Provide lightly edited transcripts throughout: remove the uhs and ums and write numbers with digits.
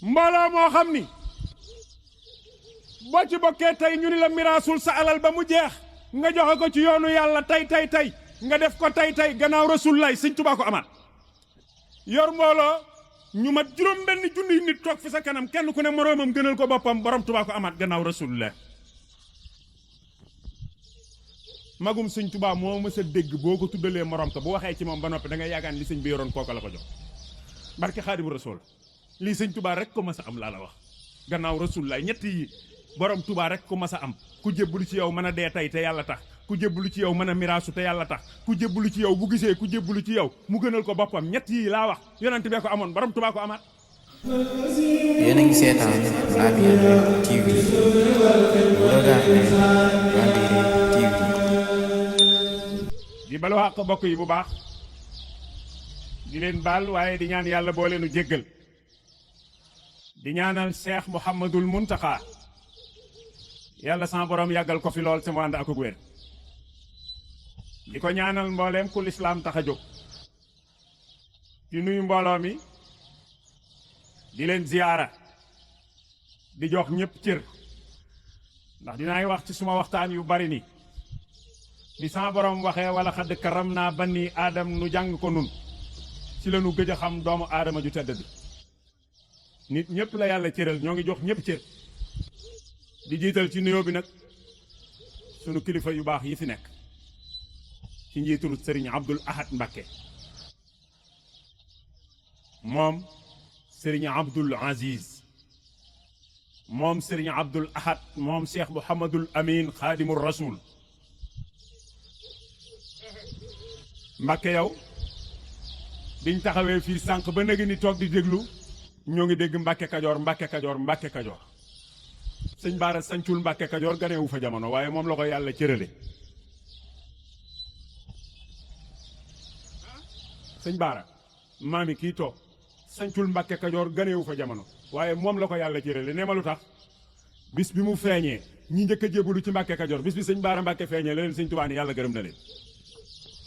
mbooloo moo xam ni boo ci bokkee tey ñu ni la miraasul sa alal ba mu jeex nga joxe ko ci yoonu yàlla tey nga def ko tey gannaaw rasul lay sëñ Tuubaa ko amaat yor mbooloo ñu mat juróom benn junniy nit toog fi sa kanam kenn ku ne moroomam gënal ko boppam borom Tuubaa ko amaat gannaaw rasul la magum sëñ Tuubaa moo mës a dégg boo ko tuddalee morom ko bu waxee ci moom ba noppi da ngay yaagaan li sëñ bi yoroon kooka la ko jox barke Xaadimu Rasuul lii sëñ Tuubaa rek ko mës a am laa la wax gannaaw rasul lay ñett yi borom Tuubaa rek ko mës a am ku jébbalu ci yow mën a dee tey te yàlla tax ku jébbalu ci yow mën a miraasu te yàlla tax ku jébbalu ci yow bu gisee ku jébbalu ci yow mu gënal ko boppam ñett yi laa wax yonent bee ko amoon borom Tuubaa ko amaat. yéen a ngi seetaan Labiane TV di balu àq bokk yi bu baax di leen baal waaye di ñaan yàlla boo leenu jéggal di ñaanal Cheikh Mouhamadul Muntaxa yàlla sama borom yàggal ko fi lool sama ànd ak wér di ko ñaanal mbooleem ku lislaam tax a jóg di nuyu mbooloo mi di leen ziyaara di jox ñëpp cër ndax dinaay wax ci suma waxtaan yu bari ni di sama borom waxee wala xadd karam naa bani aadam nu jàng ko nun ci la nu gëj a xam doomu aadama ju tedd bi nit ñëpp la yàlla cëral ñoo ngi jox ñëpp cër di jiital ci nuyoo bi nag sunu kilifa yu baax yi fi nekk ci njiitul sëriñ Abdul Ahad Mbakke moom sëriñ Abdul Aziz moom sëriñ Abdul Ahad moom Cheikh Mouhamadul Amin Xaadimul Rasul Mbakke yow biñ taxawee fii sànq ba léegi ni toog di déglu ñoo ngi dégg Mbàkke Kajoor Mbàkke Kajoor Mbàkke Kajoor sëñ Baara sancul Mbàkke Kajoor ganewu fa jamono waaye moom la ko yàlla cërale sëñ Baara maami kii toog sancul Mbàkke Kajoor ganewu fa jamono waaye moom la ko yàlla cërale nee ma lu tax bis bi mu feeñee ñi njëkk a jébbalu ci Mbàkke Kajoor bis bi sëñ Baara Mbàkke feeñee la leen sëñ Tuubaa ni yàlla gërëm na leen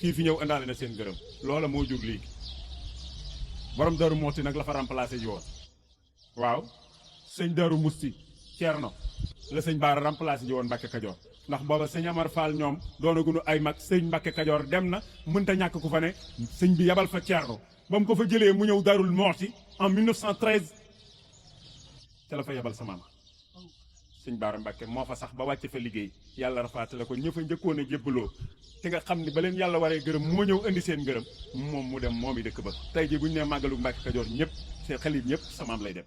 kii fi ñëw indaale na seen gërëm loola moo jur lii borom Daaru Musti nag la fa remplacé ji woon waaw sëñ Daaru Musti Ceerno la sëñ Baara remplacé ji woon Mbàkke Kajoor ndax booba sëñ Amar Fall ñoom doonagunu ay mag sëñ Mbàkke Kajoor dem na mënta ñàkk ku fa ne sëñ bi yabal fa Ceerno ba mu ko fa jëlee mu ñëw Daarul Musti en 1913 ca la fa yabal sa maam sëñ Baara Mbàkke moo fa sax ba wàcce fa liggéey yàlla rafaatale ko ñë fa njëkkoon a jébbaloo te nga xam ni ba leen yàlla waree gërëm moo ñëw indi seen gërëm moom mu dem moom i dëkk ba tey ji bu ñu nee màggalu Mbàkke Kajoor ñëpp seen xel yi ñëpp sa maam lay dem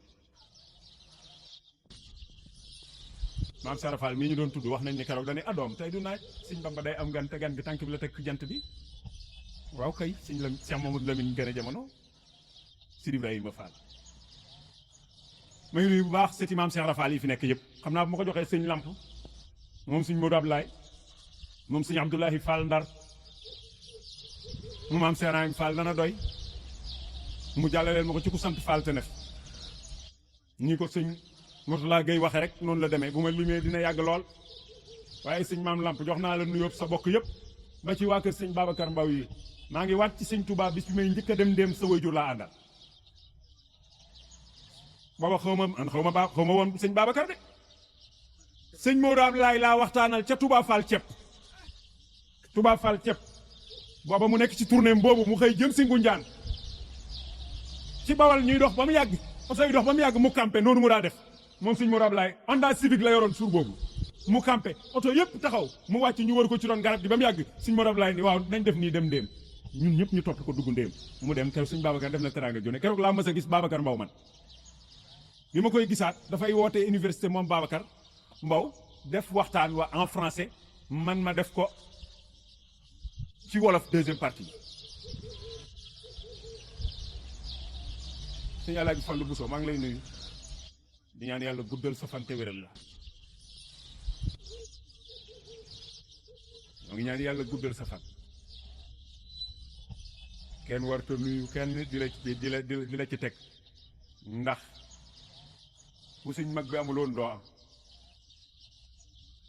maam Sarafal mii ñu doon tudd wax nañ ni keroog dañuy adoom tey du naaj sëñ Bamba day am gan te gan gi tànk bi la teg jant bi waaw kay sëñ la Cheikh Mamadou Lamine gën a jamono Sidi Ibrahima Fall may nuyu bu baax sëti maam Cheikh Rafal yi fi nekk yëpp xam naa bu ma ko joxee sëñ Lamp moom sëñ Modou Ablaye moom sëñ Abdoulahi Fall Ndar mu maam Seeraay Fall dana doy mu jàllaleel ma ko ci ku sant Fall te nef ñii ko sëñ Mourtala Gueye waxe rek noonu la demee bu ma limee dina yàgg lool waaye sëñ maam Lamp jox naa la nuyoo sa bokk yëpp ba ci waa kër sëñ Babacar Mbaw yi maa ngi waat ci sëñ Touba bis bi may njëkk a dem ndéem sa waajur laa àndal booba xaw ma woon sëñ Babacar de sëñ Modou Ablaye laa waxtaanal ca Touba Fall ceeb Touba Fall ceeb booba mu nekk ci tournée boobu mu xëy jëm si Ngunjaan ci Bawal ñuy dox ba mu yàgg oto yi dox ba mu yàgg mu campé noonu mu daa def moom sëñ Modou Ablaye Honda Civic la yoroon suur boobu mu campé oto yëpp taxaw mu wàcc ñu wër ko ci doon garab gi ba mu yàgg sëñ Modou Ablaye ni waaw nañ def nii dem ndéem ñun ñëpp ñu topp ko dugg ndéem mu dem keroog sëñ Babacar def na teraanga jone keroog laa mës a gis Babacar Mbaw man bi ma koy gisaat dafay woote université moom Babacar Mbaw def waxtaan wa en français man ma def ko ci wolof deuxième partie sëñ Alaaji Fallu Buso maa ngi lay nuyu di ñaan yàlla guddal sa fan te wéral la maa ngi ñaan yàlla guddal sa fan kenn warta nuyu kenn di la ci teg ndax bu sëñ mag bi amuloon doo am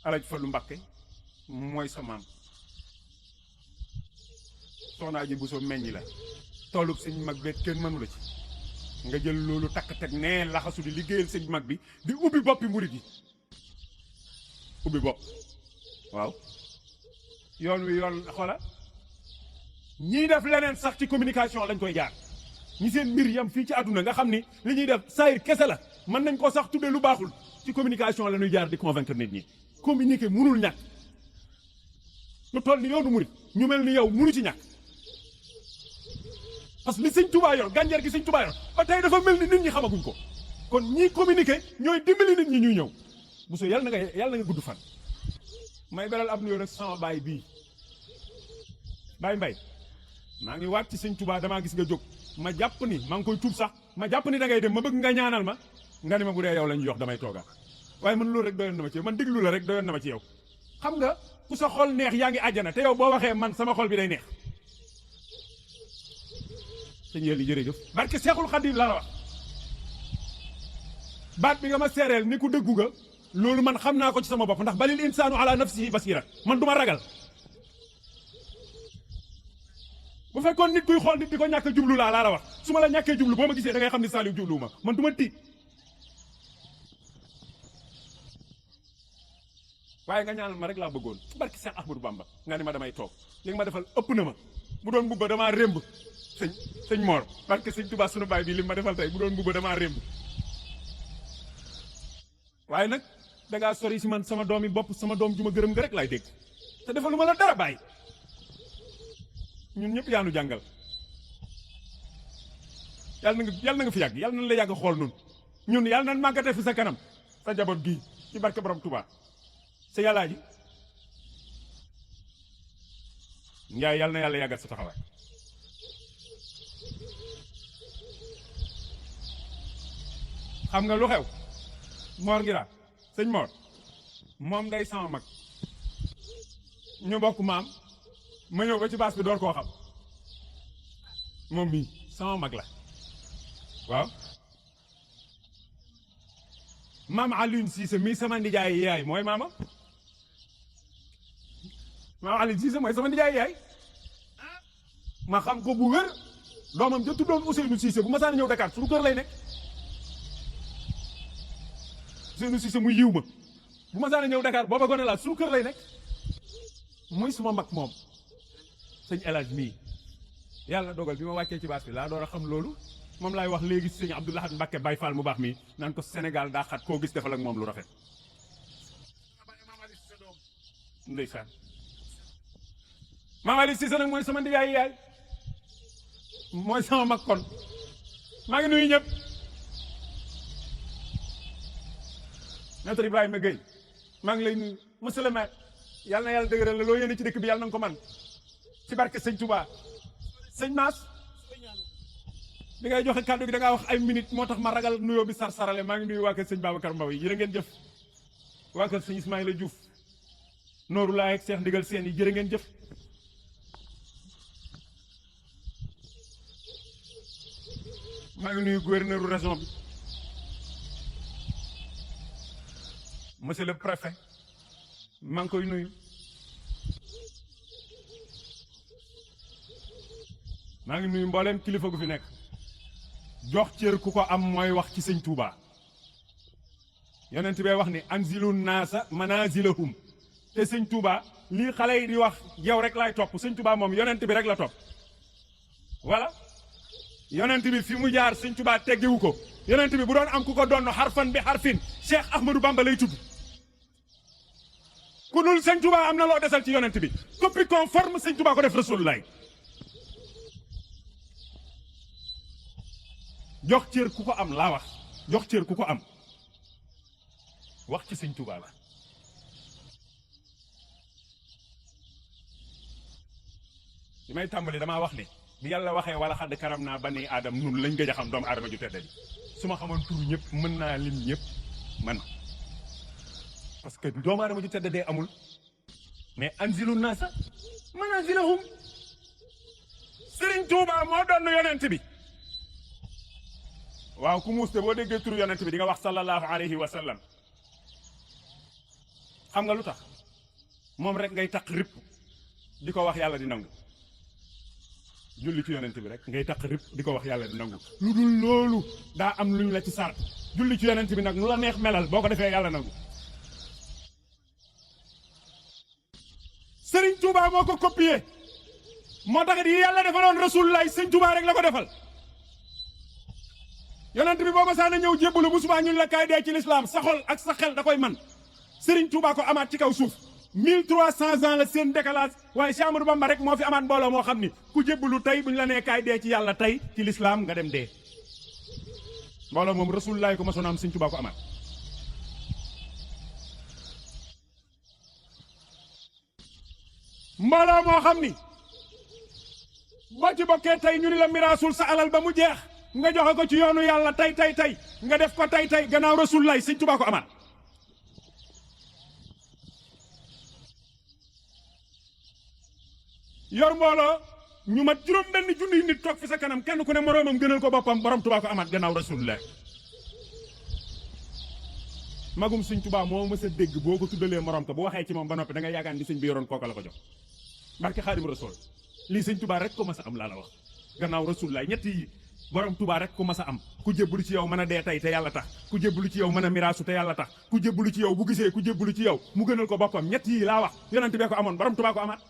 Alaaji Fallu Mbakke mooy sa maam soxna Aji Buso meññi la tollub sëñ mag beet kenn mënu la ci nga jël loolu takk teg nee laxasu di liggéeyal sëñ mag bi di ubbi boppi murit yi ubbi bopp waaw yoon wi yoon xoola ñiy def leneen sax ci communication lañ koy jaar ñi seen mbir yam fii ci àdduna nga xam ni li ñuy def saayir kese la mën nañ ko sax tuddee lu baaxul ci communication la ñuy jaar di convaincre nit ñi communiquer munul ñàkk lu toll ni yoonu murit ñu mel ni yow munu ci ñàkk parce que li sëñ Touba yor gànjar gi sëñ Touba yor ba tey dafa mel ni nit ñi xamaguñ ko kon ñii communiquer ñooy dimbali nit ñi ñuy ñëw bu soo yàlla na nga gudd fan may beral ab nuyoo rek sama baay bii baay mbay maa ngi waat ci sëñ Touba damaa gis nga jóg ma jàpp ni maa ngi koy tuub sax ma jàpp ni da ngay dem ma bëgg nga ñaanal ma nga ne ma bu dee yow lañu jox damay toogaat waaye man loolu rek doyoon na ma ci yow man déglu la rek doyoon na ma ci yow xam nga ku sa xol neex yaa ngi àjjana te yow boo waxee man sama xol bi day neex sëñ Yelli jërëjëf barke Seexul Xadim laa la wax baat bi nga ma seereel ni ku dëggu nga loolu man xam naa ko ci sama bopp ndax balil insaanu ala nafsihi basira man du ma ragal bu fekkoon nit kuy xool nit di ko ñàkk jublu laa la wax su ma la ñàkkee jublu boo ma gisee da ngay xam ni Saliou jublu ma man du ma tiit waaye nga ñaanal ma rek laa bëggoon barke Seex Ahmadou Bamba nga ni ma damay toog li nga ma defal ëpp na ma bu doon mbubba damaa rémb sëñ Mor barke sëñ Touba sunu baay bi li ma defal tey bu doon mbubba damaa rémb waaye nag dangaa sori si man sama doom yi bopp sama doom ju ma gërëm nga rek laay dégg te defalu ma la dara bàyyi ñun ñëpp yaanu jàngal yàlla na nga fi yàgg yàlla na la yàgg xool nun ñun yàlla na màggatee fi sa kanam sa jaboot gii ci barke borom Touba sa yàllaa ji Njaay yàlla na yàlla yàggal sa taxawaay xam nga lu xew Mor Ngira sëñ Mor moom day sama mag ñu bokk maam ma ñëw ba ci baas bi door koo xam moom mii sama mag la waaw maam Alioune Cissé mii sama ndijaay yaay mooy maam Alioune Cissé mooy sama ndijaay yaay ma xam ko bu wér doomam ja tuddoon Ousseynou Cissé bu ma saan ñëw Dakar suñu kër lay nekk Ousseynou Cissé muy yiw ma bu ma saan ñëw Dakar booba gone laa suñu kër lay nekk muy suma mag moom sëñ El Hadj mii yàlla dogal bi ma wàccee ci baas bi laa door a xam loolu moom laay wax léegi sëñ Abdou Lahad Mbacké Baye Fall mu baax mii naan ko Sénégal daa xat koo gis defal ak moom lu rafet ndeysaan Maam Ali Cissé nag mooy sama ndiyaay yaay mooy sama mag kon maa ngi nuyu ñëpp maître Ibrahima Gueye maa ngi lay nuyu monsieur le maire yàlla na yàlla dëgëral la loo yéene ci dëkk bi yàlla na nga ko man ci barke sëñ Touba sëñ Maas bi ngay joxe kàddu gi da ngaa wax ay minutes moo tax ma ragal nuyoo bi sar-sarale maa ngi nuyu waa kër sëñ Babacar Mbaw yi jërë ngeen jëf waa kër sëñ Ismaïla Diouf Nooru Laay ak Seex Ndigal Seen yi jërë ngeen jëf maa ngi nuyu gouverneur région bi monsieur le préfet maa ngi koy nuyu maa ngi nuyu mbooleem kilifa gu fi nekk jox cër ku ko am mooy wax ci sëñ Touba yonent bee wax ni anzilu naasa manazilahum te sëñ Touba lii xale yi di wax yow rek laay topp sëñ Touba moom yonent bi rek la topp voilà yonent bi fi mu jaar sëñ Touba teggiwu ko yonent bi bu doon am ku ko doon xarfan bi xarfin Cheikh Ahmadou Bamba lay tudd ku dul sëñ Touba am na loo desal ci yonent bi copie conforme sëñ Touba ko def Rasulullah jox cër ku ko am laa wax jox cër ku ko am wax ci sëñ Touba la li may tàmbali damaa wax ni bi yàlla waxee wala xadd karam naa bani aadam nun lañ gëj a xam doomu aadama ju tedda ji su ma xamoon tur ñëpp mën naa lim ñëpp man parce que doomu aadama ju tedda dee amul mais anzilu naasa manazilahum Sëriñ Touba moo doon yonent bi waaw ku muus te boo déggee turu yonent bi di nga wax sallallahu alayhi wa sallam xam nga lu tax moom rek ngay taq ripp di ko wax yàlla di nangu julli ci yonent bi rek ngay taq rip di ko wax yàlla di nangu lu dul loolu daa am luñ la ci sart julli ci yonent bi nag nu la neex melal boo ko defee yàlla nangu. Sëriñ Touba moo ko copié moo tax yi yàlla defaloon Rasulullah Sëriñ Touba rek la ko defal. yonent bi boo ma saa na ñëw jébbalu bu subaa ñun la kaay dee ci lislaam sa xol ak sa xel da koy man Sëriñ Touba ko amaat ci kaw suuf 1300 ans la seen décalage waaye Cheikh Amadou Bamba rek moo fi amaat mbooloo moo xam ni ku jébbalu tey bu ñu la nee kaay dee ci yàlla tey ci lislaam nga dem dee mbooloo moom Rasulullah ko mosoon am Sëriñ Touba ko amaat. mbooloo moo xam ni boo ci bokkee tey ñu ni la miraasul sa alal ba mu jeex nga joxe ko ci yoonu yàlla tey nga def ko tey gannaaw Rasulullah Sëriñ Touba ko amaat. yor mbooloo ñu mat juróom benn junniy nit toog fi sa kanam kenn ku ne moroomam gënal ko boppam borom Touba ko amaat gannaaw Rasulullah. magum Sëriñ Touba moo mës a dégg boo ko tuddalee morom ko bu waxee ci moom ba noppi da nga yaakaar ni sëñ bi yoroon kooka la ko jox barke Xaadim Rasul lii Sëriñ Touba rek ko mas a am laa la wax gannaaw Rasulullah ñett yi borom Touba rek ko mas a am ku jébbalu ci yow mën a dee tey te yàlla tax ku jébbalu ci yow mën a miraasu te yàlla tax ku jébbalu ci yow bu gisee ku jébbalu ci yow mu gënal ko boppam ñett yi laa wax yonent bee ko amoon borom Touba ko amaat.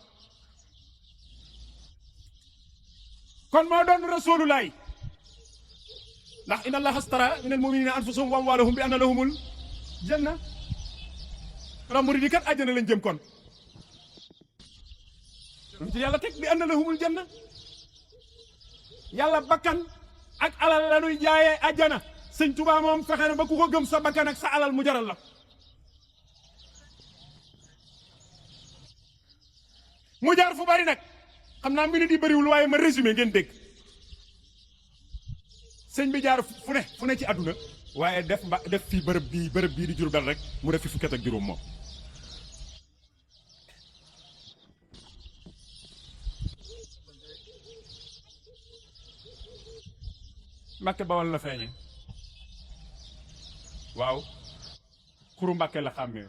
kon moo doon Rasulullah ndax inna allaha astara minal mu'minina anfusahum wa amwalahum bi anna lahumul janna ramuri di kat àjjana lañ jëm kon ci yàlla teg bi anna lahumul janna yàlla bakkan ak alal la ñuy jaayee àjjana Sëriñ Touba moom fexe na ba ku ko gëm sa bakkan ak sa alal mu jaral la mu jaar fu bari nag xam naa minute yi bëriwul waaye ma résumé ngeen dégg sëñ bi jaar fu ne ci àdduna waaye def fii bërëb bii di Jurbel rek mu def fi fukki at ak juróom moom. Mbàkke Bawal la feeñe waaw xuru Mbàkke la xàmmee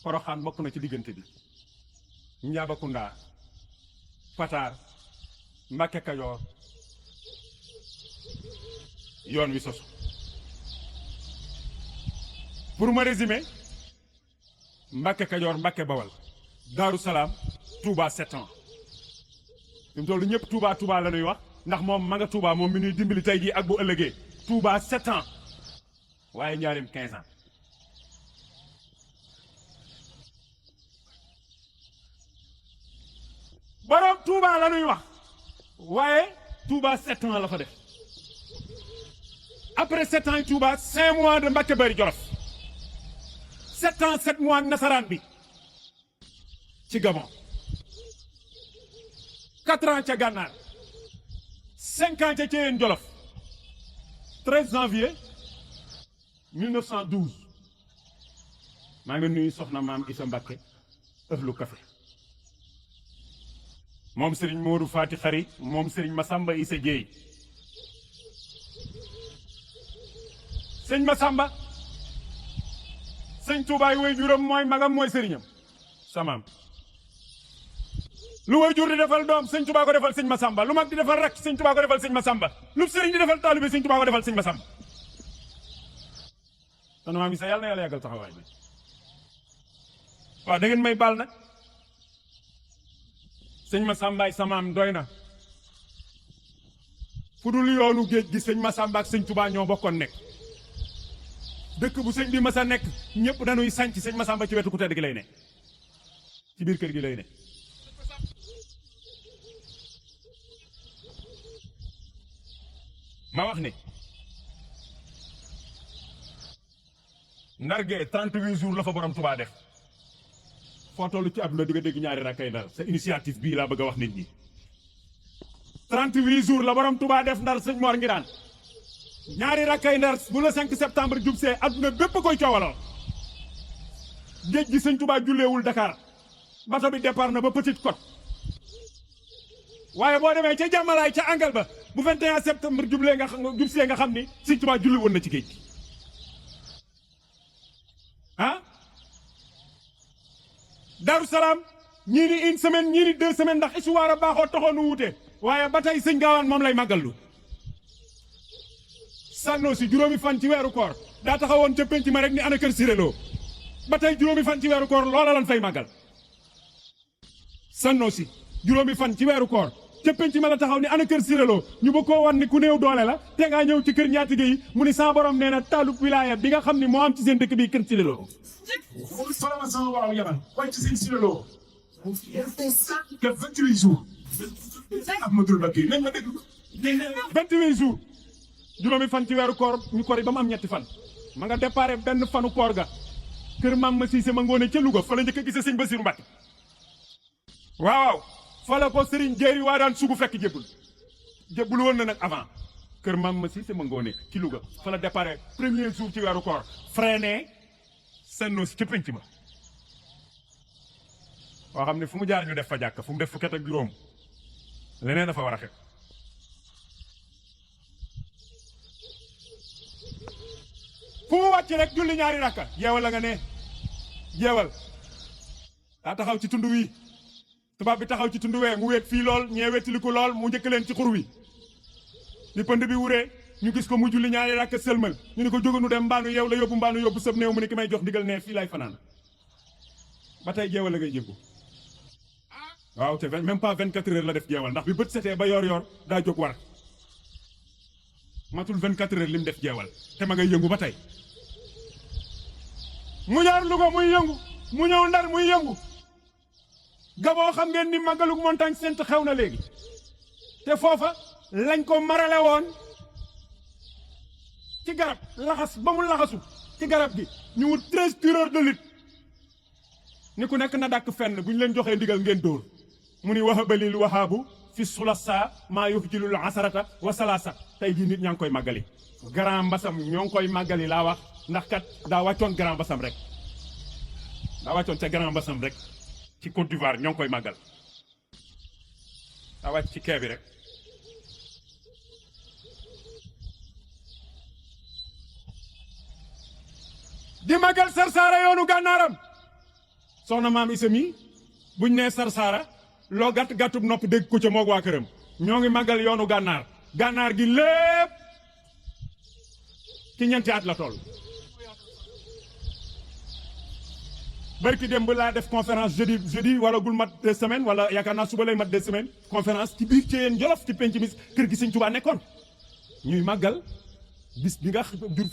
Poroxaan bokk na ci diggante bi. Njaabakunda Pataar Mbàkke Kajoor yoon wi sosu pour ma résumer Mbàkke Kajoor Mbàkke Bawal Daaru Salaam Touba 7 ans fi mu toll ñëpp Touba la ñuy wax ndax moom ma nga Touba moom mi ñuy dimbali tey jii ak bu ëllëgee Touba 7 ans waaye Njaaréem 15 ans. borom Touba la ñuy wax waaye Touba 7 ans la fa def après 7 ans yi Touba 5 mois de Mbacke Bari Jolof 7 ans 7 mois ak nasaraan bi ci Gabon 4 ans ca Gànnaar 5 ans ca Ceyeen Jolof 13 janvier 1912 maa ngi nuyu soxna maam Isa Mbacke ëflu café moom Serigne Modou Fati Xari moom Serigne Massamba Issa Dieye sëñ Massamba sëñ Touba yi way juram mooy magam mooy sëriñam samaam lu way jur di defal doom sëñ Touba ko defal sëñ Massamba lu mag di defal rak sëñ Touba ko defal sëñ Massamba lu sëriñ di defal taalibe sëñ Touba ko defal sëñ Massamba soxna maam Issa yàlla na yàlla yàggal taxawaay bi waaw da ngeen may baal nag sëñ Massamba samaam doy na fu dul yoonu géej gi sëñ Massamba ak sëñ Touba ñoo bokkoon nekk dëkk bu sëñ bi masa nekk ñëpp dañuy sànc sëñ Massamba ci wetu ku tedd gi lay ne ci biir kër gi lay ne ma wax ni ndargee 38 jours la fa borom Touba def foo toll ci àdduna di nga dégg ñaari rakkay ndar sa initiative bii laa bëgg a wax nit ñi 38 jours la borom Touba def ndar sëñ Mor Ngiraan ñaari rakkay ndar bu la 5 septembre jub see àdduna bépp koy coowaloo géej gi sëñ Touba julleewul Dakar bato bi départ na ba Petite Côte waaye boo demee ca jàmmalaay ca angal ba bu 21 septembre jublee nga jub see nga xam ni sëñ Touba julli woon na ci géej gi ah Daaru Salaam ñii ni une semaine ñii ni 2 semaines ndax histoire a baaxoo taxoon nu wuute waaye ba tey sëñ gaawaan moom lay màggallu sànnoo si juróomi fan ci weeru koor daa taxawoon ca penc ma rek ni ana kër siréloo ba tey juróomi fan ci weeru koor loola lan fay màggal sànnoo si juróomi fan ci weeru koor ca penc ma la taxaw ni ana kër siréloo ñu ba koo wan ni ku néew doole la te ngaa ñëw ci kër ñaatige yi mu ni sa borom nee na taalub wilaaya bi nga xam ni moo am ci seen dëkk bi kër siréloo solama sama waaw yaman waaye ci seen siréloo que 28 jours Ahmadul Bakir nañ ma dégg 28 jours juróomi fan ci weeru koor ñu kori ba mu am ñetti fan ma nga déparé benn fanu koor ga kër maam ma siise ma ngoone ca Louga fa la njëkk a gisee sëñ Basiru Mbàkke waaw fa la ko sëriñ jéeri waa daan sugu fekk jébbul woon na nag avant kër maam ma siise ma ngoone ci Louga fa la déparé premier jour ci weeru koor freiné sennoo si ca penc ma waa xam ne fu mu jaar ñu def fa jàkk fu mu def fukki at ak juróom leneen dafa war a xew fu mu wàcc rek julli ñaari rakka jeewal la nga ne jeewal daa taxaw ci tund wi tubaab bi taxaw ci tund wee mu weet fii lool ñee wettiliku lool mu njëkk leen ci xur wi di pënd bi wuree ñu gis ko mu julli ñaari rakka sëlmal ñu ni ko jóganu dem mbaanu yow la yóbbu mbaanu yóbbu sëb néew mu ni ki may jox digal ne fii lay fanaan ba tey jeewal la ngay jéggu waaw te même pas 24 heures la def jeewal ndax bi bët setee ba yor daa jóg war matul 24 heures lim def jeewal te ma ngay yëngu ba tey mu jaar Louga muy yëngu mu ñëw Ndar muy yëngu Gabon xam ngeen ni màggalug montagne sainte xew na léegi te foofa lañ ko marale woon ci garab laxas ba mu laxasu ci garab gi ñu wut 13 tireurs de lutte ni ku nekk na dàkk fenn bu ñu leen joxee ndigal ngeen dóor mu ni wahabalil wahaabu fi sulasa maa yuxjilul asarata wa salasa tey jii nit ñaa ngi koy màggali grand mbasam ñoo ngi koy màggali laa wax ndax kat daa wàccoon grand mbasam rek daa wàccoon ca grand mbasam rek ci Côte d'Ivoire ñoo ngi koy màggal daa wàcc ci kee bi rek di màggal Sarsara yoonu gànnaaram soxna maam Isa mi buñ nee Sarsara loo gàtt gàttub nopp dégg ko ca moog waa këram ñoo ngi màggal yoonu gànnaar gi lépp ci ñeenti at la toll. barki dem ba laa def conférence jeudi wala gul mat 2 semaines wala yaakaar naa suba lay mat 2 semaines conférence ci biir ci yéen Jolof ci penc mi kër gi Sëñ Tuubaa nekkoon ñuy màggal bis bi nga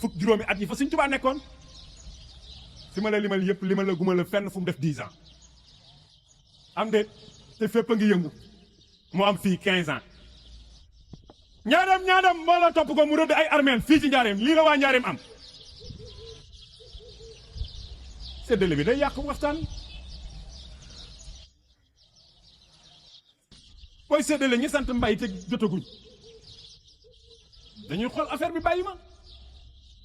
fukk juróomi at yi fa Sëñ Tuubaa nekkoon fi ma la limal yëpp limal la guma la fenn fu mu def 10 ans am de te fépp a ngi yëngu mu am fii 15 ans ñaadam moo la topp ko mu rëdd ay armeel fii ci njaareem lii la waa njaareem am séddale bi day yàq waxtaan booy séddale ñi sant mbay te jotaguñ dañuy xool affaire bi bàyyi ma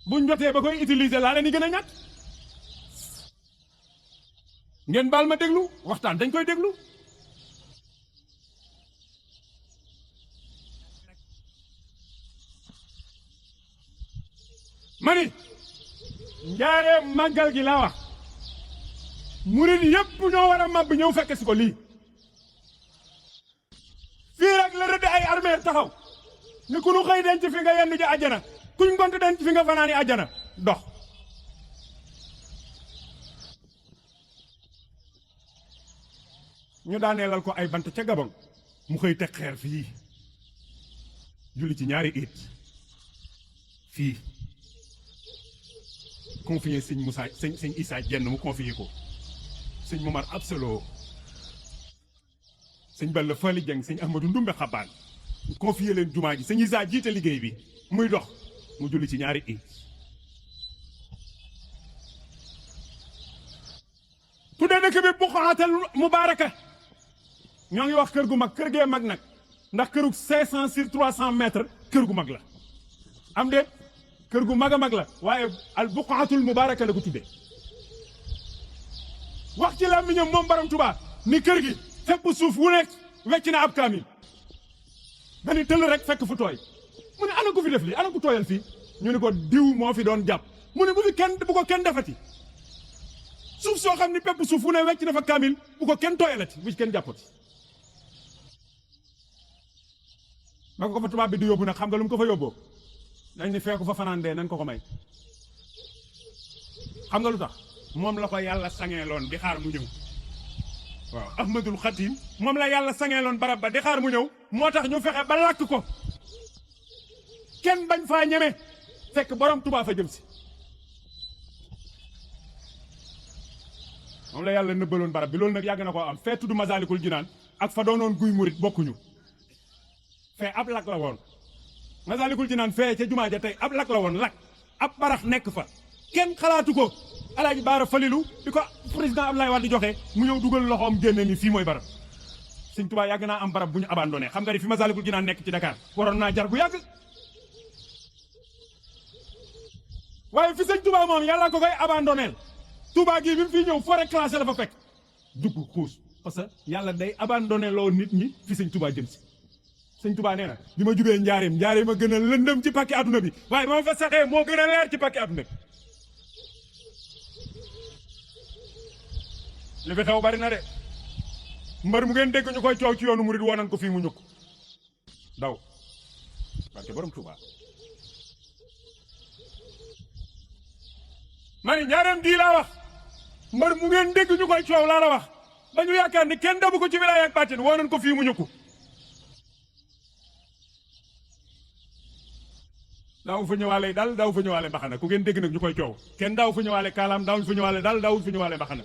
buñ jotee ba koy utiliser laa leen di gën a ñàkk ngeen baal ma déglu waxtaan dañ koy déglu mani njaareem màggal gi laa wax murid yépp ñoo war a màbb ñëw fekk si ko lii fii rek la rëdd ay armée taxaw ni ku nu xëy denc fi nga yenn ji àjjana kuñ ngont denc fi nga fanaani àjjana dox ñu daaneelal ko ay bant ca Gabon mu xëy teg xeer fii julli ci ñaari it fii confier sëñ Moussa sëñ Issa Dieng mu confier ko sëñ Momar Absolo sëñ Balla Fally Dieng sëñ Ahmadou Ndumbe Xabaan confier leen jumaa ji sëñ Issa jiite liggéey bi muy dox mu julli ci ñaari it tuddee dëkk bi Buqaatal Mubaaraka ñoo ngi wax kër gu mag kër gee mag nag ndax kërug 500 sur 300 mètres kër gu mag la am de kër gu mag a mag la waaye al Buqaatul Mubaaraka la ko tuddee wax ci làmmiñam moom Borom Tuubaa ni kër gi fépp suuf wu nekk wecc na ab kaamil dañuy tëll rek fekk fu tooy mu ne ana ko fi def lii ana ko tooyal fii ñu ne ko diw moo fi doon jàpp mu ne bu ko kenn defati suuf soo xam ni pepp suuf fu ne wecc na fa kaamil bu ko kenn tooyalati bu ci kenn jàppati. ba ko fa tubaab bi di yóbbu nag xam nga lu mu ko fa yóbboo dañ ni fekku fa fanaan dee nañ ko may xam nga lu tax moom la ko yàlla sangeeloon di xaar mu ñëw. waaw Ahmadul Xadim moom la yàlla sangeeloon barab ba di xaar mu ñëw moo tax ñu fexe ba làkk ko kenn bañ faa ñeme fekk borom Tuubaa fa jëm si. moom la yàlla nëbbaloon barab bi loolu nag yàgg na koo am fee tudd Masaalikul Jinaan ak fa doonoon guy murit bokkuñu fee ab lak la woon. Masaalikul Jinaan fee ca jumaa ja tey ab lak la woon lak ab barax nekk fa kenn xalaatu ko Alaaji Baara Falilu di ko président Abdoulaye Wade di joxe mu ñëw dugal loxoom génne ni fii mooy barab. Sëñ Tuubaa yàgg naa am barab bu ñu abandonné xam nga ni fi Masaalikul Jinaan nekk ci Dakar waroon naa jar bu yàgg. waaye fi sëñ Tuubaa moom yàlla ko koy abandonné Tuubaa gii bi mu fi ñëw forêt classée la fa fekk dugg xuus parce que yàlla day abandonné loo nit ñi fi sëñ Tuubaa jëm si. sëñ Tuubaa nee na bi ma jubee njaareem a gën a lëndëm ci pàkki adduna bi waaye ba ma fa saxee moo gën a leer ci pàkki adduna bi. li fi xew bari na de mbër mu ngeen dégg ñu koy coow ci yoonu murid wonan ko fii mu ñukk daw barke borom Tuubaa. ma ni njaareem dii laa wax mbër mu ngeen dégg ñu koy coow laa la wax ba ñu yaakaar ni kenn dabu ko ci wilaaya ak baatin wonan ko fii mu ñukk daaw fa ñëwaale daal daaw fa ñëwaale mbaxana ku ngeen dégg nag ñu koy coow kenn daaw fa ñëwaale kaalaam daaw fa ñëwaale daal daawul fa ñëwaale mbaxana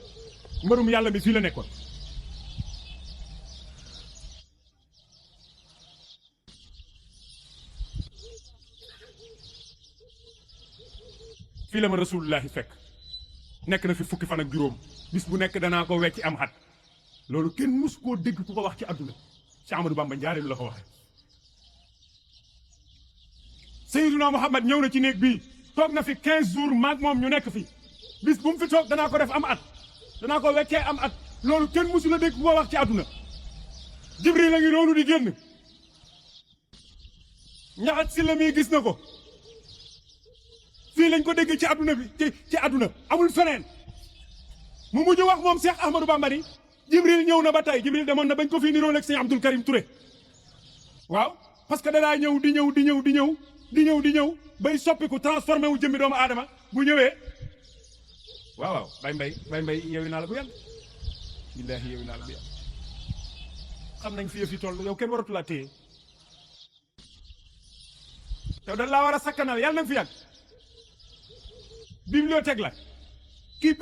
mbërum yàlla mi fii la nekkoon. fii la ma rasulullahi fekk nekk na fi fukki fan ak juróom bis bu nekk danaa ko wecci am xat loolu kenn mus koo dégg ku ko wax ci àdduna ci Amadou Bamba njaareem la ko waxee. Seydina Muhammad ñëw na ci néeg bii toog na fi 15 jours maag moom ñu nekk fi bis bu mu fi toog danaa ko def am at danaa ko weccee am at loolu kenn musu la dégg ku ko wax ci àdduna. Jibril la ngi noonu di génn ñaxat si la muy gis na ko fii lañ ko dégg ci àdduna bi ci àdduna amul feneen mu mujj wax moom Cheikh Ahmadou Bamba ni Jibril ñëw na ba tey Jibril demoon na bañ ko fii nirool ak sëñ Abdul Karim Touré waaw parce que danaa ñëw di ñëw bay soppiku transformé wu jëmmi doomu aadama bu ñëwee waaw bay mbay yeewi naa la bu yàgg billaahi yeewi naa la bu yàgg xam nañ fi yëf yi toll yow kenn waratu laa téye yow dañ laa war a sakkanal yàlla nañ fi yàgg bibliothèque la kii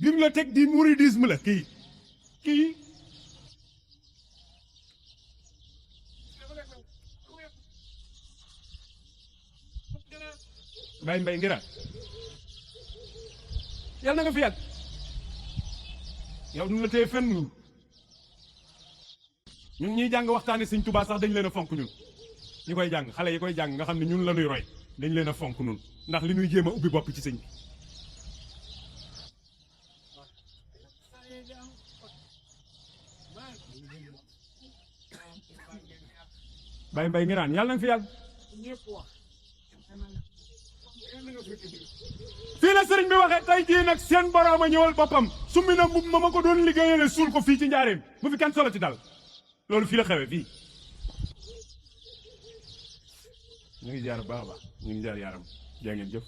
bibliothèque du mouridisme la kii mbay ngiraan yàlla na nga fi yàgg yow du la téye fenn ñun ñuy jàng waxtaane sëñ Tuubaa sax dañ leen a fonk ñun ñi koy jàng xale yi koy jàng nga xam ne ñun la ñuy roy dañ leen a fonk ñun ndax li ñuy jéem a ubbi bopp ci sëñ bi mbay ngiraan yàlla na nga fi yàgg fii la sëriñ bi waxee tey jii nag seen borom a ñëwal boppam summi na mbubb ma ko doon liggéeyale suul ko fii ci njaareem bu fi kenn solo ci dal loolu fii la xewee fii ñu ngi jaar baax a baax ñu ngi jaar yaaram jaa ngeen jëf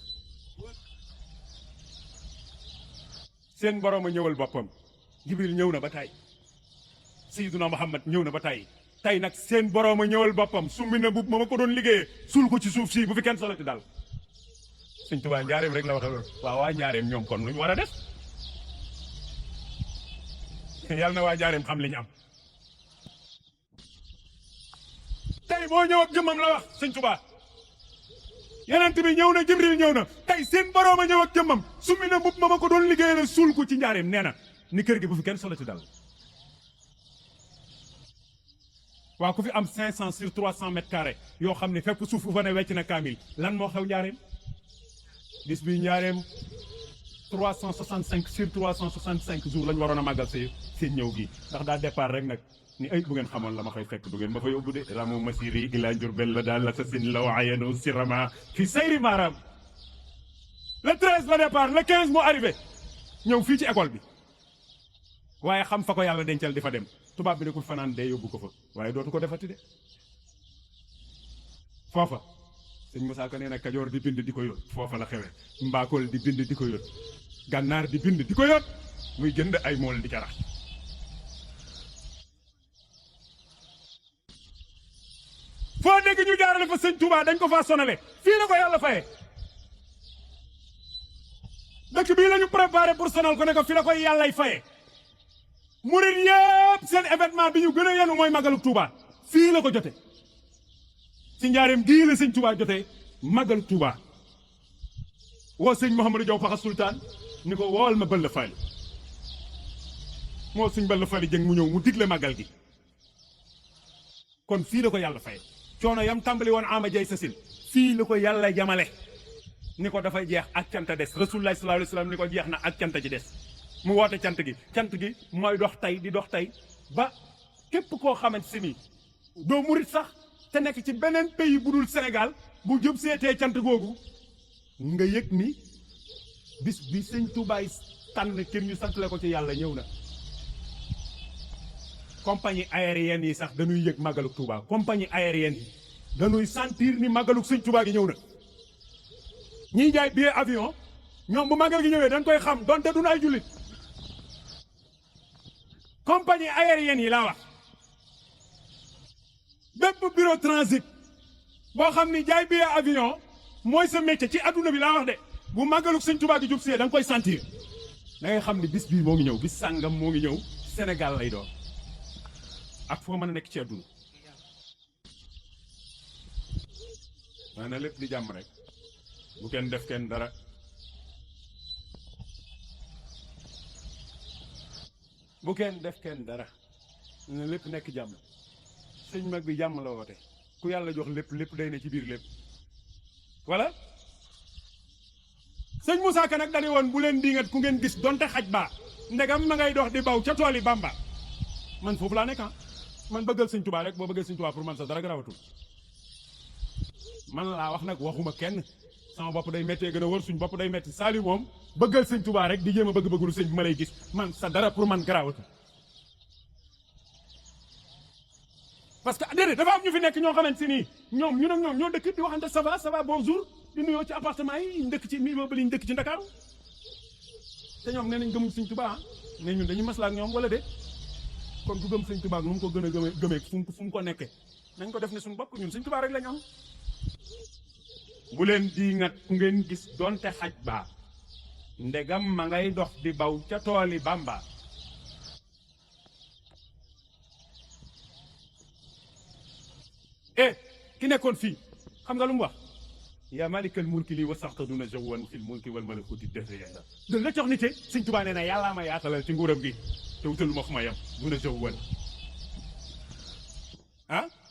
seen borom a ñëwal boppam Jibril ñëw na ba tey Sayyiduna Muhammad ñëw na ba tey nag seen borom a ñëwal boppam summi na mbubb ma ko doon liggéeyee suul ko ci suuf si bu fi kenn solo ci dal sëñ Tuubaa njaareem rek la waxee loolu waaw waa njaareem ñoom kon lu ñu war a def yàlla na waa njaareem xam li ñu am tey moo ñëw ak jëmmam la wax sëñ Tuubaa yenent bi ñëw na Jibril ñëw na tey seen boroom a ñëw ak jëmmam summi na mbubb ma ko doon liggéeyal suul ko ci njaareem nee na ni kër gi bu fi kenn solo ci dal waaw ku fi am 500 sur 300 mètres carrés yoo xam ne fépp suuf bu fa ne wecc na kaamil lan moo xew njaareem bis bi njaareem 365 sur 365 jours lañ waroon a màggal seen ñëw gi ndax daa départ rek nag ni ay bu ngeen xamoon la ma fay fekk du ngeen ma fa yóbbu de ramu masiri ila Njurbel la daal la sa sin la waayeno sirama fi sayri maaram le 13 la départ le 15 moo arrivé ñëw fii ci école bi waaye xam fa ko yàlla dencal di fa dem tubaab bi ne ko fanaan dee yóbbu ko fa waaye dootu ko defati de foofa sëñ Moussa Ka nee na Kajoor di bind di ko yót foofa la xewe Mbakol di bind di ko yót Gànnaar di bind di ko yót muy jënd ay mool di carax foo dégg ñu jaarale fa sëñ Touba dañ ko faa sonale fii la ko yàlla faye dëkk bii la ñu préparé pour sonal ko ne ko fii la koy yàllay faye murid yëpp seen événement bi ñu gën a yenu mooy màggalu Touba fii la ko jote ci njaareem gii la sëñ Touba jotee màggalu Touba woo sëñ Mouhamadou Diaw Paxa Sultaan ni ko wool ma Balla Fally moo suñ Balla Fally jëng mu ñëw mu digle màggal gi kon fii la ko yàlla faye coono yam tàmbali woon ama jay sasin fii la ko yàlla jamale ni ko dafay jeex ak cant des rasulullah sallallahu alayhi wasallam ni ko jeex na ak cant ci des mu woote cant gi mooy dox tey di dox tey ba képp koo xamante si ni doo murit sax te nekk ci beneen pays bu dul Sénégal bu jub seetee cant googu nga yëg ni bis bi sëñ Tuubaay tànn kër ñu sant la ko ci yàlla ñëw na compagnie aérienne yi sax dañuy yëg màggaluk Touba compagnie aérienne yi dañuy sentir ni màggaluk sëñ Touba gi ñëw na ñiy jaay billet avion ñoom bu màggal gi ñëwee dañ koy xam donte duñu ay jullit compagnie aérienne yi laa wax bépp bureau transit boo xam ni jaay billet avion mooy sa métier ci adduna bi laa wax de bu màggaluk sëñ Touba gi jub see da nga koy sentir da ngay xam ni bis bii moo ngi ñëw bis sàngam moo ngi ñëw Sénégal lay doon ak foo mën a nekk ci àdduna maa na lépp di jàmm rek bu kenn def kenn dara bu kenn def kenn dara na lépp nekk jàmm sëñ mag bi jàmm la woote ku yàlla jox lépp day ne ci biir lépp voilà sëñ Moussa Ka nag dañu woon bu leen diingat ku ngeen gis donte xaj baa ndegam ma ngay dox di baw ca tooli Bamba man foofu laa nekk man bëggal sëñ Touba rek boo bëggee sëñ Touba pour man sax dara garawatul man laa wax nag waxuma kenn sama bopp day méttee gën a wër suñ bopp day métti Saliou moom bëggal sëñ Touba rek di jéem a bëgg-bëggulu sëñ bi ma lay gis man sa dara pour man garawatul parce que déedéet dafa am ñu fi nekk ñoo xamante si nii ñoom ñu nag ñoom ñoo dëkk di waxante ça va bonjour di nuyoo ci appartement yi ndëkk ci immeuble yi ndëkk ci Ndakaaru te ñoom nee nañ gëmuñ sëñ Touba ne ñun dañuy maslaa ak ñoom wala de kon ku gëm sëñ Touba nu mu ko gën a gëmee fu mu ko nekkee nañ ko def ne suñu bopp ñun sëñ Touba rek lañ am bu leen di ngat ku ngeen gis donte xaj baa ndegam ma ngay dox di baw ca tooli Bamba ki nekkoon fii xam nga lu mu wax yaa malikal mulki lii wasaxta duna jawwan fil mulki wal malakuti dëhre yàlla dën la jox nite sëñ Touba nee na yàllaa ma yaatalal ci nguuram gi te wutal ma fu ma yam duna jawwan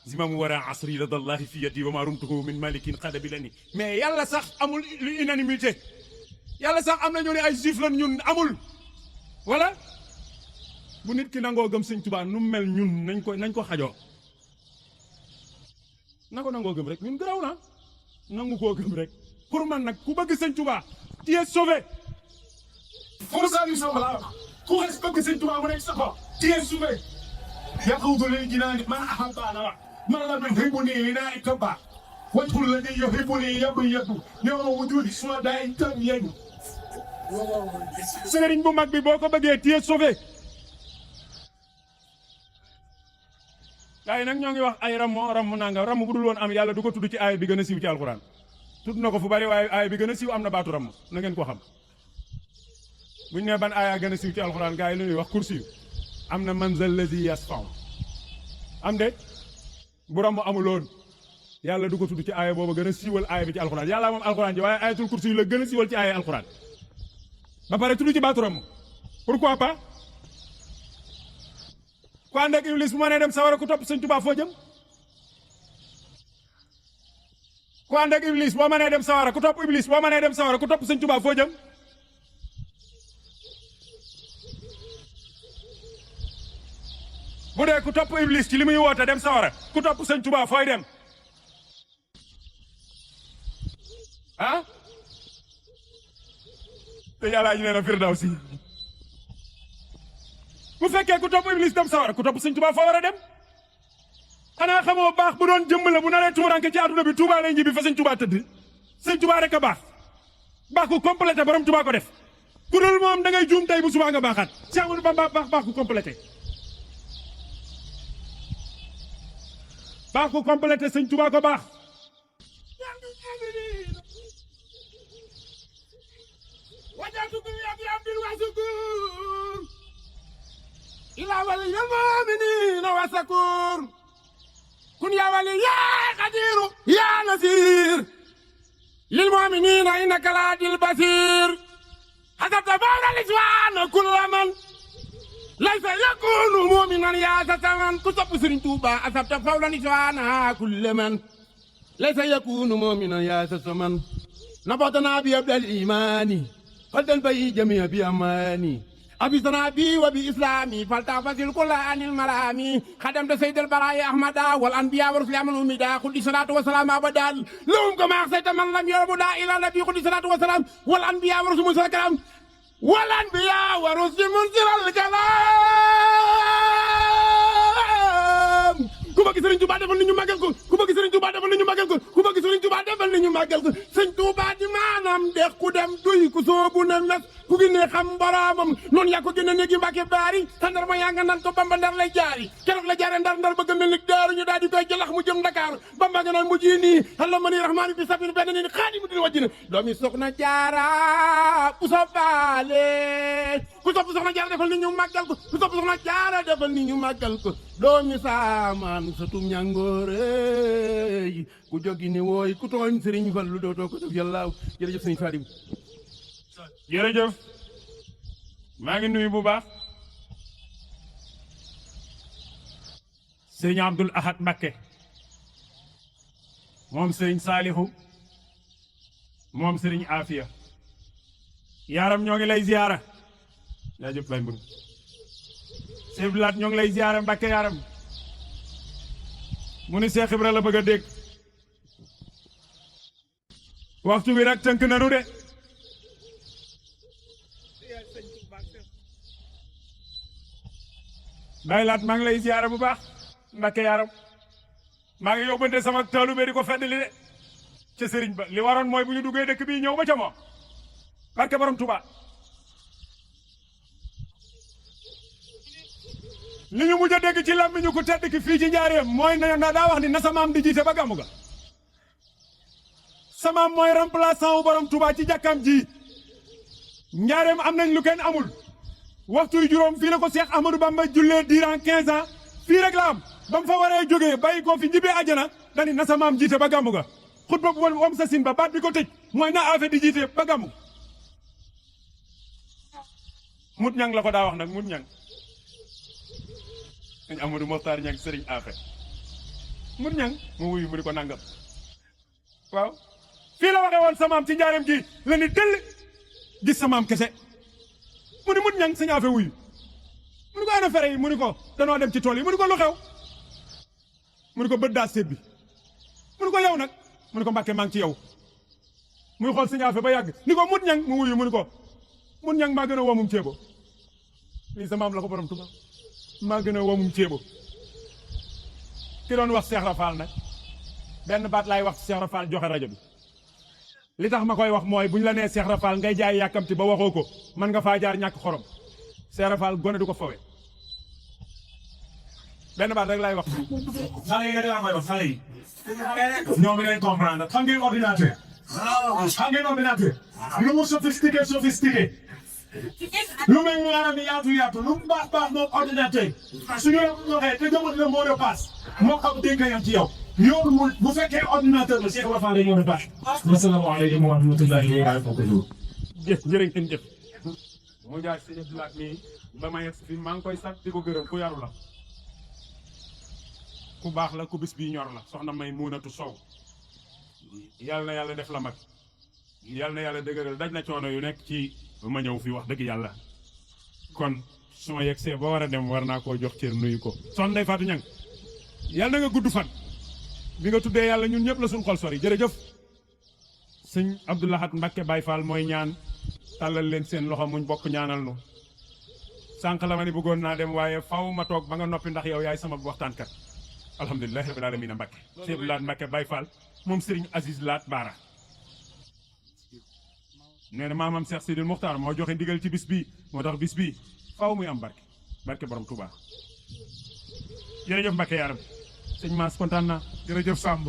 zimamu wara asri ladallahi fi yadi wa ma rumtuhu min malikin xada bi la ni mais yàlla sax amul unanimité yàlla sax am na ñoo ne ay juif lan ñun amul voilà bu nit ki nangoo gëm sëñ Touba nu mel ñun nañ ko xajoo na ko nangoo gëm rek ñun garaw na nangu koo gëm rek pour man nag ku bëgg sëñ Touba tu es sauvé forsa du sauvé la ku xes bëgg sëñ Touba mu nekk sa bopp tu es sauvé yaquudu lil jinaani man ahabbaana man lam yuhibbuni linaa kabba wajhu llazii yuhibbuni yabyaddu yawma wujuudi suhadaa'i tamyadu sëriñ bu mag bi boo ko bëggee tu es sauvé gaa yi nag ñoo ngi wax ay ramm nanga ramm bu dul woon am yàlla du ko tudd ci aaya bi gën a siiw ci alxuraan tudd na ko fu bari waaye aaya bi gën a siiw am na baatu ramm na ngeen ko xam buñ ne ban aaya gën a siiw ci alxuraan gaa yi lu ñuy wax kursi am na man zal lazi yasfa'u am de bu ramm amuloon yàlla du ko tudd ci aaya booba gën a siiwal aaya bi ci alxuraan yàlla moom alxuraan ji waaye ayatul kursi la gën a siiwal ci aaya alxuraan ba pare tudd ci baatu ramm pourquoi pas ku ànd ak iblis bu ma nee dem sawara ku topp sëñ Touba foo jëm ku ànd ak iblis boo ma nee dem sawara ku topp iblis boo ma nee dem sawara ku topp sëñ Touba foo jëm bu dee ku topp iblis ci li muy woote dem sawara ku topp sëñ Touba fooy dem te yàllaa ñu nee na firdawsi bu fekkee ku topp iblis dem sawara ku topp sëñ Tuubaa fa war a dem xanaa xamoo baax bu doon jëmm la bu naree tumuranke ci àdduna bi Tuubaa lay ñibbi fa sëñ Tuubaa tëdd sëñ Tuubaa rek a baax ku complété borom Tuubaa ko def ku dul moom da ngay juum tey bu subaa nga baaxaat Cheikh Amadou Bamba baax ku complété sëñ Tuubaa ko baax wajatukum ya bil wasukur ila wal mu'minina wasakur kun ya wali ya qadiru ya nasir lil mu'minina innaka ladil basir حسبت فور الإسوان كل من ليس يكون مؤمنا يا ستمن كتب سرين توبا حسبت فور الإسوان كل من ليس يكون مؤمنا يا ستمن نبضنا بيبدأ الإيمان فلتنبي جميع بأماني أبيتنا بي وبإسلامي فلتفصل كل عن المرامي خدمت سيد البرايا أحمد والأنبياء ورسل من أمدا قل صلاة وسلام أبدا لهم كما أحسيت من لم يربدا إلى نبي قل صلاة وسلام والأنبياء ورسل منزل الكلام والأنبياء ورسل منزل الكلام ku bëgg Serigne Touba defal ni ñu màggal ko ku bëgg Serigne Touba defal ni ñu màggal ko ku bëgg Serigne Touba defal ni ñu màggal ko Serigne Touba di maanaam dex ku dem duy ku soobu na mes ku gënee xam boromam noonu yaa ko gën a néegi Mbàkke baari tandarma yaa nga naan ko Bamba Ndar lay jaari keroog la jaare Ndar bëgg mel ni daaru ñu daal di koy jëlax mu jëm Dakar Bamba nga naan mu ji nii Allah mani rahmaani bi sabin benn ni xaadimu dina wàjjina doomi soxna jaara bu sobaale ku sopp soxna jaara defal ni ñu màggal ko ku sopp soxna jaara defal ni ñu màggal ko doomi saamaan satum ñangoore ku jógi ni wooy ku tooñ Serigne Fallu dootoo ko def yàlla jërëjëf Serigne Fadim jërëjëf maa ngi nuyu bu baax Serigne Abdoul Ahad Mbacké moom Serigne Salihu moom Serigne Afia yaaram ñoo ngi lay ziyaara jaajëf bay mbir Sëñ Blaat ñoo ngi lay ziyaara Mbacké yaaram mu ni Cheikh Ibra la bëgg a dégg waxtu bi nag tënk nanu de Baye Laat maa ngi lay ziyaara bu baax Mbacké yaaram maa ngi yóbbante sama taalibe di ko feddali de ca sëriñ ba li waroon mooy bu ñu duggee dëkk bii ñëw ba ca moom barke borom Touba li ñu mujj a dégg ci làmmiñu ku tedd ki fii ci njaareem mooy na daa wax ni na samaam di jiite ba gàmmu ga samaam mooy remplaçant wu borom Touba ci jàkkaam ji njaareem am nañ lu kenn amul waxtu yu juróom fii la ko Cheikh Ahmadou Bamba jullee durant 15 ans fii rek la am ba mu fa waree jógee bàyyi ko fi ñibbee àjjana dani na samaam jiite ba gàmmu ga xutba bu wam sa sin ba baat bi ko tëj mooy na affaire di jiite ba gàmmu mut ñang la ko daa wax nag mut ñang sëñ Amadou Mokhtar ñang sëriñ afe mut ñang mu wuyu mu di ko nangam waaw fii la waxee woon samaam ci njaareem ji la ni tëll gis samaam kese mu ni mut ñang sëñ afe wuyu mu ni ko ana fere yi mu ni ko danoo dem ci tool yi mu ni ko lu xew mu ni ko bët daa seet bi mu ni ko yow nag mu ni ko Mbàkke maa ngi ci yow muy xool sëñ afe ba yàgg ni ko mut ñang mu wuyu mu ni ko mut ñang maa gën a womum ceebo lii samaam la ko borom Tuubaa maa gën a womum ceebo ki doon wax Cheikh Rafal nag benn baat laay wax Cheikh Rafal joxe rajo bi li tax ma koy wax mooy bu ñu la nee Cheikh Rafal ngay jaay yàkkamti ba waxoo ko man nga faa jaar ñàkk xorom Cheikh Rafal gone du ko fawe benn baat rek laay wax. xale yi nga koy wax xale yi. ñoom dañuy comprendre xam ngeen ordinateur. xam ngeen ordinateur. lu mu sophistiqué. lu mel ni maanaam yaatu lu mu baax moom ordinateur su ñu waxee te demoon le mot de passe moo xam dénk yam ci yow. yow bu fekkee ordinateur la Cheikh Rafal dañoo def baax. asalaamaaleykum wa rahmatullahi wa barakatuh. jërë ngeen jëf. mu jaar si Blaat mi ba ma yegg fi maa ngi koy sant di ko gërëm ku yaru la. ku baax la ku bis bii ñor la soxna May Muunatu Sow yàlla na yàlla def la mag yàlla na yàlla dëgëral daj na coono yu nekk ci ma ñëw fii wax dëgg yàlla kon su ma yegsee ba war a dem war naa koo jox cër nuyu ko soxna Ndeye Fatou Niang yàlla na nga gudd fan bi nga tuddee yàlla ñun ñëpp la suñ xol sori jërëjëf sëñ Abdou Lahad Mbacké Baye Fall mooy ñaan tàllal leen seen loxo muñ bokk ñaanal nu sànq la ma ni bëggoon naa dem waaye faw ma toog ba nga noppi ndax yow yaay sama waxtaankat alhamdulilahi rabbil alamin Mbacke Cheikh Laat Mbacke Baye Fall moom Serigne Aziz Laat Baara nee na maamam Cheikh Sidil Muxtaar moo joxe ndigal ci bis bii moo tax bis bii faw muy am barke borom Touba jërëjëf Mbacke yaaram sëñ Mass kontaan naa jërëjëf Samb